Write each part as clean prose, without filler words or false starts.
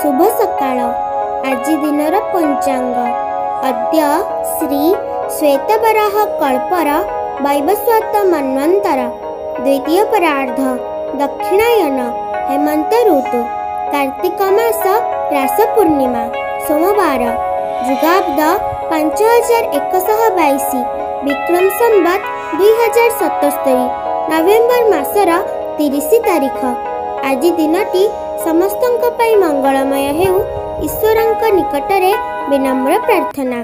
ଶୁଭ ସକାଳ। ଆଜି ଦିନର ପଞ୍ଚାଙ୍ଗ। ଅଦ୍ୟ ଶ୍ରୀ ଶ୍ୱେତବରାହ କଳ୍ପର ବୈବସ୍ୱତ ମନ୍ୱନ୍ତର ଦ୍ୱିତୀୟ ପରାର୍ଦ୍ଧ ଦକ୍ଷିଣାୟନ ହେମନ୍ତ ଋତୁ କାର୍ତ୍ତିକ ମାସ ରାସ ପୂର୍ଣ୍ଣିମା ସୋମବାର ଯୁଗାବ୍ଦ 5122 ବିକ୍ରମ ସମ୍ବତ 2077 ନଭେମ୍ବର ମାସର 30 ତାରିଖ। ଆଜି ଦିନଟି ସମସ୍ତଙ୍କ ପାଇଁ ମଙ୍ଗଳମୟ ହେଉ, ଈଶ୍ୱରଙ୍କ ନିକଟରେ ବିନମ୍ର ପ୍ରାର୍ଥନା।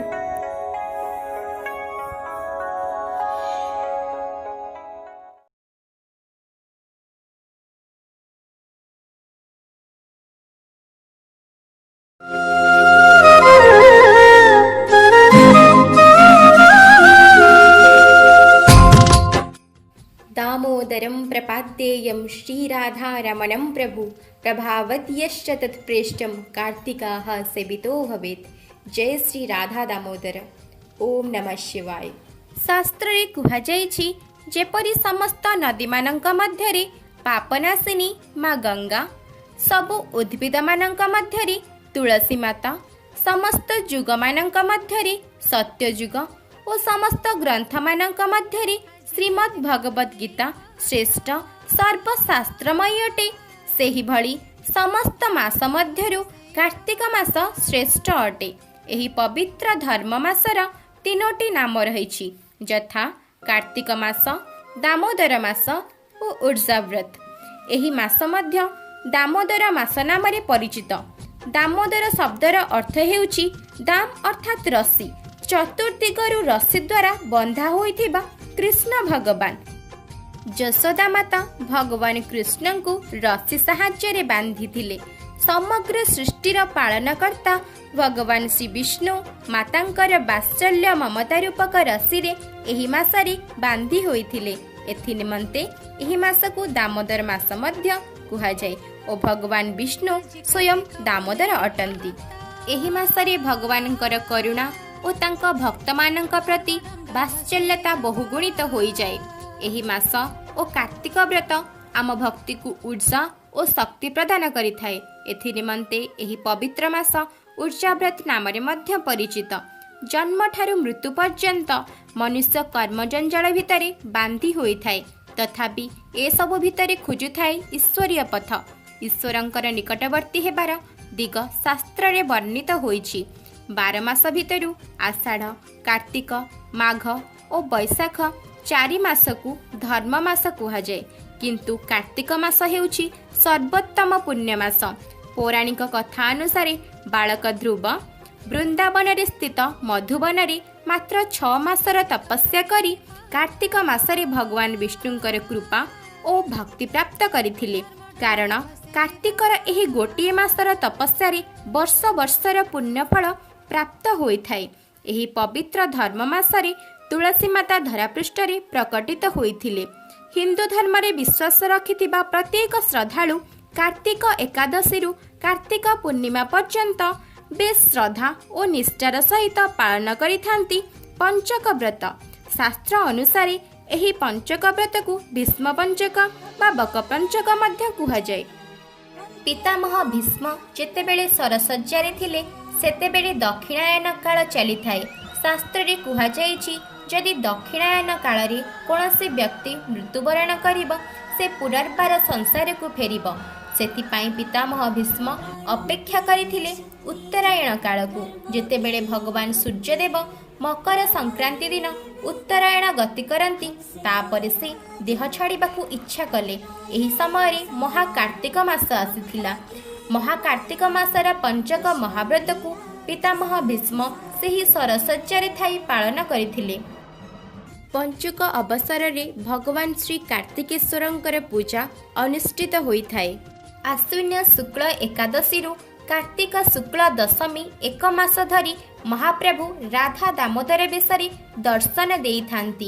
दामोदरं प्रपाद्येयं श्रीराधारमणं प्रभु प्रभावद्यश्च तत्प्रेष्टं कार्तिकाः सेवितो भवेत्। ଜୟ ଶ୍ରୀ ରାଧା ଦାମୋଦର। ଓମ୍ ନମଃ ଶିବାୟ। ଶାସ୍ତ୍ରରେ କୁହାଯାଇଛି, ଯେପରି ସମସ୍ତ ନଦୀମାନଙ୍କ ମଧ୍ୟରେ ପାପନାଶିନୀ ମା ଗଙ୍ଗା, ସବୁ ଉଦ୍ଭିଦମାନଙ୍କ ମଧ୍ୟରେ ତୁଳସୀ ମାତା, ସମସ୍ତ ଯୁଗମାନଙ୍କ ମଧ୍ୟରେ ସତ୍ୟଯୁଗ ଓ ସମସ୍ତ ଗ୍ରନ୍ଥମାନଙ୍କ ମଧ୍ୟରେ ଶ୍ରୀମଦ୍ ଭଗବତ ଗୀତା ଶ୍ରେଷ୍ଠ ସର୍ବଶାସ୍ତ୍ରମୟୀ ଅଟେ, ସେହିଭଳି ସମସ୍ତ ମାସ ମଧ୍ୟରୁ କାର୍ତ୍ତିକ ମାସ ଶ୍ରେଷ୍ଠ ଅଟେ। ଏହି ପବିତ୍ର ଧର୍ମ ମାସର ତିନୋଟି ନାମ ରହିଛି, ଯଥା କାର୍ତ୍ତିକ ମାସ, ଦାମୋଦର ମାସ ଓ ଉର୍ଜାବ୍ରତ। ଏହି ମାସ ମଧ୍ୟ ଦାମୋଦର ମାସ ନାମରେ ପରିଚିତ। ଦାମୋଦର ଶବ୍ଦର ଅର୍ଥ ହେଉଛି ଦାମ ଅର୍ଥାତ୍ ରସି, ଚତୁର୍ଦିଗରୁ ରସି ଦ୍ୱାରା ବନ୍ଧା ହୋଇଥିବା କୃଷ୍ଣ ଭଗବାନ। ଯଶୋଦା ମାତା ଭଗବାନ କୃଷ୍ଣଙ୍କୁ ରସି ସାହାଯ୍ୟରେ ବାନ୍ଧିଥିଲେ। ସମଗ୍ର ସୃଷ୍ଟିର ପାଳନକର୍ତ୍ତା ଭଗବାନ ଶ୍ରୀ ବିଷ୍ଣୁ ମାତାଙ୍କର ବାତ୍ସଲ୍ୟ ମମତା ରୂପକ ରସିରେ ଏହି ମାସରେ ବାନ୍ଧି ହୋଇଥିଲେ। ଏଥି ନିମନ୍ତେ ଏହି ମାସକୁ ଦାମୋଦର ମାସ ମଧ୍ୟ କୁହାଯାଏ ଓ ଭଗବାନ ବିଷ୍ଣୁ ସ୍ୱୟଂ ଦାମୋଦର ଅଟନ୍ତି। ଏହି ମାସରେ ଭଗବାନଙ୍କର କରୁଣା ଓ ତାଙ୍କ ଭକ୍ତମାନଙ୍କ ପ୍ରତି ବାତ୍ସଲ୍ୟତା ବହୁଗୁଣିତ ହୋଇଯାଏ। ଏହି ମାସ ଓ କାର୍ତ୍ତିକ ବ୍ରତ ଆମ ଭକ୍ତିକୁ ଉର୍ଜା ଓ ଶକ୍ତି ପ୍ରଦାନ କରିଥାଏ। ଏଥି ନିମନ୍ତେ ଏହି ପବିତ୍ର ମାସ ଉର୍ଜାବ୍ରତ ନାମରେ ମଧ୍ୟ ପରିଚିତ। ଜନ୍ମଠାରୁ ମୃତ୍ୟୁ ପର୍ଯ୍ୟନ୍ତ ମନୁଷ୍ୟ କର୍ମଜଞ୍ଜାଳ ଭିତରେ ବାନ୍ଧି ହୋଇଥାଏ, ତଥାପି ଏସବୁ ଭିତରେ ଖୋଜୁଥାଏ ଈଶ୍ୱରୀୟ ପଥ। ଈଶ୍ୱରଙ୍କର ନିକଟବର୍ତ୍ତୀ ହେବାର ଦିଗ ଶାସ୍ତ୍ରରେ ବର୍ଣ୍ଣିତ ହୋଇଛି। 12 ମାସ ଭିତରୁ ଆଷାଢ଼, କାର୍ତ୍ତିକ, ମାଘ ଓ ବୈଶାଖ 4 ମାସକୁ ଧର୍ମ ମାସ କୁହାଯାଏ, କିନ୍ତୁ କାର୍ତ୍ତିକ ମାସ ହେଉଛି ସର୍ବୋତ୍ତମ ପୁଣ୍ୟ ମାସ। ପୌରାଣିକ କଥା ଅନୁସାରେ ବାଳକ ଧ୍ରୁବ ବୃନ୍ଦାବନରେ ସ୍ଥିତ ମଧୁବନରେ ମାତ୍ର 6 ମାସର ତପସ୍ୟା କରି କାର୍ତ୍ତିକ ମାସରେ ଭଗବାନ ବିଷ୍ଣୁଙ୍କର କୃପା ଓ ଭକ୍ତି ପ୍ରାପ୍ତ କରିଥିଲେ। କାରଣ କାର୍ତ୍ତିକର ଏହି ଗୋଟିଏ ମାସର ତପସ୍ୟାରେ ବର୍ଷ ବର୍ଷର ପୁଣ୍ୟଫଳ ପ୍ରାପ୍ତ ହୋଇଥାଏ। ଏହି ପବିତ୍ର ଧର୍ମ ମାସରେ ତୁଳସୀ ମାତା ଧରାପୃଷ୍ଠରେ ପ୍ରକଟିତ ହୋଇଥିଲେ। ହିନ୍ଦୁ ଧର୍ମରେ ବିଶ୍ୱାସ ରଖିଥିବା ପ୍ରତ୍ୟେକ ଶ୍ରଦ୍ଧାଳୁ କାର୍ତ୍ତିକ ଏକାଦଶୀରୁ କାର୍ତ୍ତିକ ପୂର୍ଣ୍ଣିମା ପର୍ଯ୍ୟନ୍ତ ବେଶ୍ ଶ୍ରଦ୍ଧା ଓ ନିଷ୍ଠାର ସହିତ ପାଳନ କରିଥାନ୍ତି ପଞ୍ଚକ ବ୍ରତ। ଶାସ୍ତ୍ର ଅନୁସାରେ ଏହି ପଞ୍ଚକ ବ୍ରତକୁ ଭୀଷ୍ମ ପଞ୍ଚକ ବା ବକ ପଞ୍ଚକ ମଧ୍ୟ କୁହାଯାଏ। ପିତାମହ ଭୀଷ୍ମ ଯେତେବେଳେ ଶରଶଯ୍ୟାରେ ଥିଲେ, ସେତେବେଳେ ଦକ୍ଷିଣାୟନ କାଳ ଚାଲିଥାଏ। ଶାସ୍ତ୍ରରେ କୁହାଯାଇଛି, ଯଦି ଦକ୍ଷିଣାୟନ କାଳରେ କୌଣସି ବ୍ୟକ୍ତି ମୃତ୍ୟୁବରଣ କରିବ, ସେ ପୁନର୍ବାର ସଂସାରକୁ ଫେରିବ। ସେଥିପାଇଁ ପିତାମହ ଭୀଷ୍ମ ଅପେକ୍ଷା କରିଥିଲେ ଉତ୍ତରାୟଣ କାଳକୁ। ଯେତେବେଳେ ଭଗବାନ ସୂର୍ଯ୍ୟଦେବ ମକର ସଂକ୍ରାନ୍ତି ଦିନ ଉତ୍ତରାୟଣ ଗତି କରନ୍ତି, ତାପରେ ସେ ଦେହ ଛାଡ଼ିବାକୁ ଇଚ୍ଛା କଲେ। ଏହି ସମୟରେ ମହାକାର୍ତ୍ତିକ ମାସ ଆସିଥିଲା। ମହାକାର୍ତ୍ତିକ ମାସର ପଞ୍ଚକ ମହାବ୍ରତକୁ ପିତାମହ ଭୀଷ୍ମ ସେହି ଶରଶଯ୍ୟାରେ ଥାଇ ପାଳନ କରିଥିଲେ। ପଞ୍ଚୁକ ଅବସରରେ ଭଗବାନ ଶ୍ରୀ କାର୍ତ୍ତିକେଶ୍ୱରଙ୍କର ପୂଜା ଅନୁଷ୍ଠିତ ହୋଇଥାଏ। ଆଶ୍ୱିନ ଶୁକ୍ଳ ଏକାଦଶୀରୁ କାର୍ତ୍ତିକ ଶୁକ୍ଳ ଦଶମୀ ଏକ ମାସ ଧରି ମହାପ୍ରଭୁ ରାଧା ଦାମୋଦର ବେଶରେ ଦର୍ଶନ ଦେଇଥାନ୍ତି।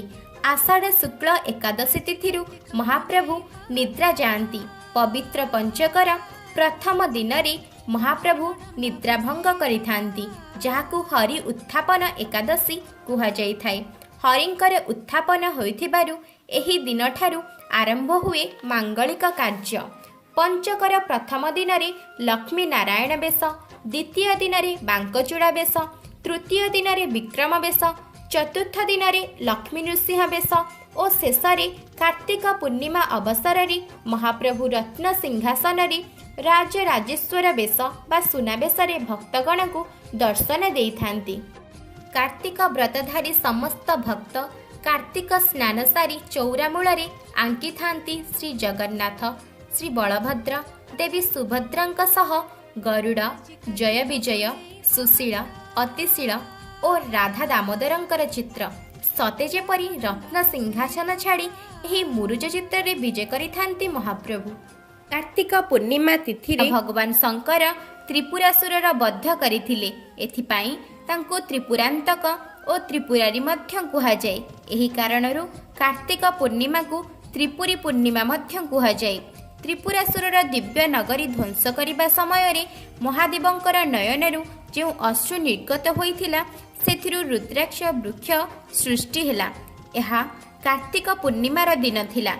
ଆଷାଢ଼ ଶୁକ୍ଳ ଏକାଦଶୀ ତିଥିରୁ ମହାପ୍ରଭୁ ନିଦ୍ରା ଯାଆନ୍ତି। ପବିତ୍ର ପଞ୍ଚକର ପ୍ରଥମ ଦିନରେ ମହାପ୍ରଭୁ ନିଦ୍ରା ଭଙ୍ଗ କରିଥାନ୍ତି, ଯାହାକୁ ହରି ଉତ୍ଥାପନ ଏକାଦଶୀ କୁହାଯାଇଥାଏ। ହରିଙ୍କର ଉତ୍ଥାପନ ହୋଇଥିବାରୁ ଏହି ଦିନଠାରୁ ଆରମ୍ଭ ହୁଏ ମାଙ୍ଗଳିକ କାର୍ଯ୍ୟ। ପଞ୍ଚକର ପ୍ରଥମ ଦିନରେ ଲକ୍ଷ୍ମୀ ନାରାୟଣ ବେଶ, ଦ୍ୱିତୀୟ ଦିନରେ ବାଙ୍କଚୂଡ଼ା ବେଶ, ତୃତୀୟ ଦିନରେ ବିକ୍ରମ ବେଶ, ଚତୁର୍ଥ ଦିନରେ ଲକ୍ଷ୍ମୀ ନୃସିଂହ ବେଶ ଓ ଶେଷରେ କାର୍ତ୍ତିକ ପୂର୍ଣ୍ଣିମା ଅବସରରେ ମହାପ୍ରଭୁ ରତ୍ନ ସିଂହାସନରେ ରାଜରାଜେଶ୍ୱର ବେଶ ବା ସୁନାବେଶରେ ଭକ୍ତଗଣଙ୍କୁ ଦର୍ଶନ ଦେଇଥାନ୍ତି। କାର୍ତ୍ତିକ ବ୍ରତଧାରୀ ସମସ୍ତ ଭକ୍ତ କାର୍ତ୍ତିକ ସ୍ନାନ ସାରି ଚଉରା ମୂଳରେ ଆଙ୍କିଥାନ୍ତି ଶ୍ରୀ ଜଗନ୍ନାଥ, ଶ୍ରୀ ବଳଭଦ୍ର, ଦେବୀ ସୁଭଦ୍ରାଙ୍କ ସହ ଗରୁଡ଼, ଜୟ ବିଜୟ, ସୁଶୀଳ, ଅତିଶୀଳ ଓ ରାଧା ଦାମୋଦରଙ୍କର ଚିତ୍ର। ସତେ ଯେପରି ରତ୍ନ ସିଂହାସନ ଛାଡ଼ି ଏହି ମୁରୁଜ ଚିତ୍ରରେ ବିଜେ କରିଥାନ୍ତି ମହାପ୍ରଭୁ। କାର୍ତ୍ତିକ ପୂର୍ଣ୍ଣିମା ତିଥିରେ ଭଗବାନ ଶଙ୍କର ତ୍ରିପୁରାସୁରର ବଧ କରିଥିଲେ। ଏଥିପାଇଁ ତାଙ୍କୁ ତ୍ରିପୁରାନ୍ତକ ଓ ତ୍ରିପୁରାରୀ ମଧ୍ୟ କୁହାଯାଏ। ଏହି କାରଣରୁ କାର୍ତ୍ତିକ ପୂର୍ଣ୍ଣିମାକୁ ତ୍ରିପୁରୀ ପୂର୍ଣ୍ଣିମା ମଧ୍ୟ କୁହାଯାଏ। ତ୍ରିପୁରାସୁରର ଦିବ୍ୟ ନଗରୀ ଧ୍ୱଂସ କରିବା ସମୟରେ ମହାଦେବଙ୍କର ନୟନରୁ ଯେଉଁ ଅଶ୍ରୁ ନିର୍ଗତ ହୋଇଥିଲା, ସେଥିରୁ ରୁଦ୍ରାକ୍ଷ ବୃକ୍ଷ ସୃଷ୍ଟି ହେଲା। ଏହା କାର୍ତ୍ତିକ ପୂର୍ଣ୍ଣିମାର ଦିନ ଥିଲା।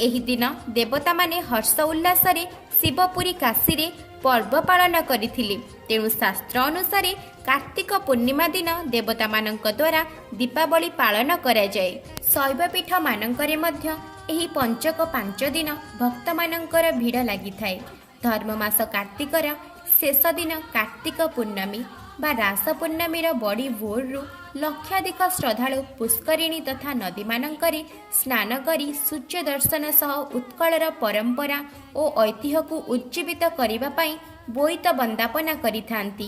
ଏହି ଦିନ ଦେବତାମାନେ ହର୍ଷ ଉଲ୍ଲାସରେ ଶିବପୁରୀ କାଶୀରେ ପର୍ବ ପାଳନ କରିଥିଲେ। ତେଣୁ ଶାସ୍ତ୍ର ଅନୁସାରେ କାର୍ତ୍ତିକ ପୂର୍ଣ୍ଣିମା ଦିନ ଦେବତାମାନଙ୍କ ଦ୍ୱାରା ଦୀପାବଳି ପାଳନ କରାଯାଏ। ଶୈବପୀଠମାନଙ୍କରେ ମଧ୍ୟ ଏହି ପଞ୍ଚକ 5 ଦିନ ଭକ୍ତମାନଙ୍କର ଭିଡ଼ ଲାଗିଥାଏ। ଧର୍ମମାସ କାର୍ତ୍ତିକର ଶେଷ ଦିନ କାର୍ତ୍ତିକ ପୂର୍ଣ୍ଣମୀ ବା ରାସ ପୂର୍ଣ୍ଣମୀର ବଡ଼ି ଭୋରରୁ ଲକ୍ଷାଧିକ ଶ୍ରଦ୍ଧାଳୁ ପୁଷ୍କରିଣୀ ତଥା ନଦୀମାନଙ୍କରେ ସ୍ନାନ କରି ସୂର୍ଯ୍ୟ ଦର୍ଶନ ସହ ଉତ୍କଳର ପରମ୍ପରା ଓ ଐତିହ୍ୟକୁ ଉଜ୍ଜୀବିତ କରିବା ପାଇଁ ବୋଇତ ବନ୍ଦାପନା କରିଥାନ୍ତି।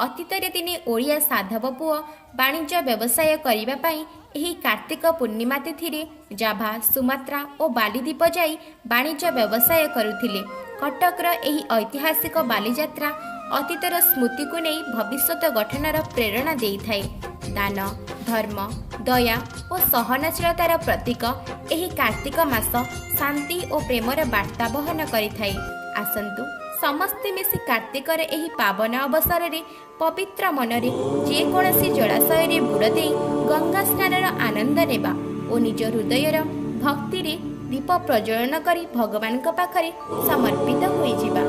ଅତୀତରେ ଦିନେ ଓଡ଼ିଆ ସାଧବ ପୁଅ ବାଣିଜ୍ୟ ବ୍ୟବସାୟ କରିବା ପାଇଁ ଏହି କାର୍ତ୍ତିକ ପୂର୍ଣ୍ଣିମା ତିଥିରେ ଜାଭା, ସୁମାତ୍ରା ଓ ବାଲିଦ୍ୱୀପ ଯାଇ ବାଣିଜ୍ୟ ବ୍ୟବସାୟ କରୁଥିଲେ। କଟକର ଏହି ଐତିହାସିକ ବାଲିଯାତ୍ରା ଅତୀତର ସ୍ମୃତିକୁ ନେଇ ଭବିଷ୍ୟତ ଗଠନର ପ୍ରେରଣା ଦେଇଥାଏ। ଦାନ, ଧର୍ମ, ଦୟା ଓ ସହନଶୀଳତାର ପ୍ରତୀକ ଏହି କାର୍ତ୍ତିକ ମାସ ଶାନ୍ତି ଓ ପ୍ରେମର ବାର୍ତ୍ତା ବହନ କରିଥାଏ। ଆସନ୍ତୁ ସମସ୍ତେ ମିଶି କାର୍ତ୍ତିକର ଏହି ପାବନ ଅବସରରେ ପବିତ୍ର ମନରେ ଯେକୌଣସି ଜଳାଶୟରେ ବୁଡ଼ ଦେଇ ଗଙ୍ଗା ସ୍ନାନର ଆନନ୍ଦ ନେବା ଓ ନିଜ ହୃଦୟର ଭକ୍ତିରେ ଦୀପ ପ୍ରଜ୍ୱଳନ କରି ଭଗବାନଙ୍କ ପାଖରେ ସମର୍ପିତ ହୋଇଯିବା।